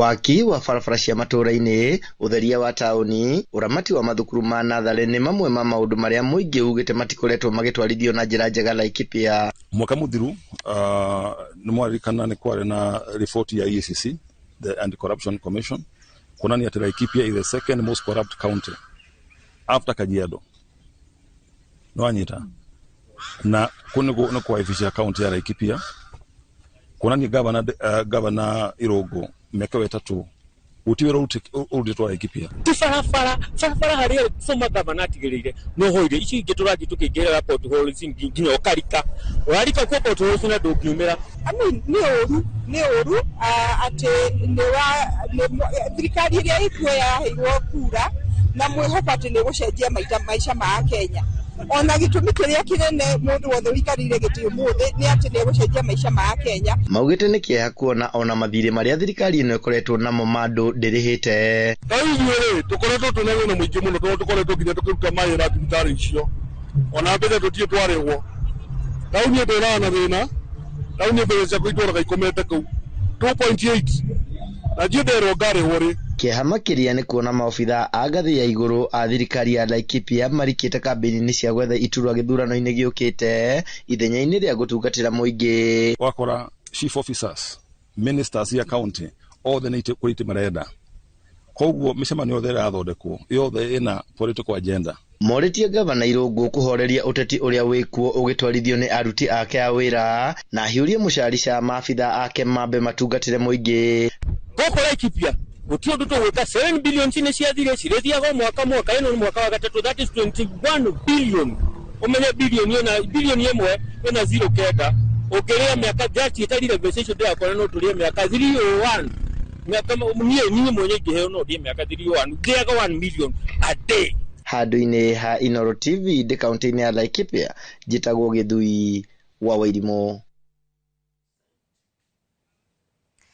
Waki wa barabara cia matũũra-inĩ, ũtheria wa taũni, ũramati wa mathukuru ma natharĩ nĩ mamwe ma maũndũ marĩa mũingĩ ugĩte matikoretwo magĩtwarithio na njĩra njega Laikipia. Mwaka mũthiru nĩ mwaririkana nĩ kwarĩ na riboti ya EACC, the Anti-Corruption Commission, kuonania atĩ Laikipia is the second most corrupt county after Kajiado. Nĩwanyita na kũ nĩ kwaibisha county ya Laikipia kuonania governor Irũngũ mĩaka ĩyo 3 gũtirĩ wĩra ũrutĩtwo Laikipia. Ti barabara barabara harĩa former governor atigĩrĩire no hoire ici ingĩ tũrathiĩ tũkĩingĩrĩra potholes nginya ũkarika ũrarika kuo potholes na ndũngiumĩra. I mean, nĩ ũru atĩ nĩ wa nĩ thirikari ĩrĩa ĩkuo yaheirwo kura na mwĩhoko atĩ nĩ gũcenjia maica ma Kenya, ona gĩtũmi kĩrĩa kĩnene mũndũ wothe ũikarĩire gĩtĩ ũmũthĩ nĩ atĩ nĩ egũcenjia maica ma Kenya. Maugĩte nĩ kĩeha kuona ona mathirĩ marĩa thirikari ĩno ĩkoretwo namo ma andũ ndĩrĩhĩte. Ta rĩu ithuĩ rĩ, tũkoretwo twĩna thĩna mũingĩ mũno tondũ tũkoretwo nginya tũkĩruta mawĩra thibitarĩ icio, ona mbeca tũtirĩ twarĩhwo. Ta rĩu niĩ ndĩraga na thĩna, ta rĩu niĩ mbeca ciakwa itũraga ikomete kũu 2.8 na njiĩ nderwo ngarĩhwo rĩ. Kĩeha makĩria nĩ kuona maobitha a ngathĩ ya igũrũ a thirikari ya Laikipia marikĩte kambĩini cia gwetha iturwa gĩthurano-inĩ gĩũkĩte ithenya-inĩ rĩa gũtungatĩra mũingĩ. Wakora chief officers, ministers ya county othe nĩ itĩ kũrĩ itĩ marenda, koguo mĩcemanio yothe ĩrathondekwo yothe ĩna political agenda. Morĩtie gavana Irũngũ kũhoreria ũteti ũrĩa wĩkuo ũgĩtwarithio nĩ aruti ake a wĩra na ahiũrie mũcarica maabitha ake mambe matungatĩre mũingĩ. Gũkũ Laikipia gũtirĩ ũndũ tũgwĩka. 7 billion nĩ ciathire, cirĩthiaga o mwaka mwaka. Ĩno nĩ mwaka wa gatatũ, that is 21 billion. Ũmenye bilioni ĩna, bilioni 1 ĩna 09, ũngĩrĩa mĩaka just ĩtarire mbeca icio ndĩrakora no tũrĩe mĩaka 301. Mĩaka niĩ mwenye ingĩheo no ndĩe mĩaka 301 ngĩaga 1 million a day. Handũ-inĩ ha Inooro TV ndĩ kaunti-inĩ ya Laikipia, njĩtagwo Gĩthui wa Wairimũ.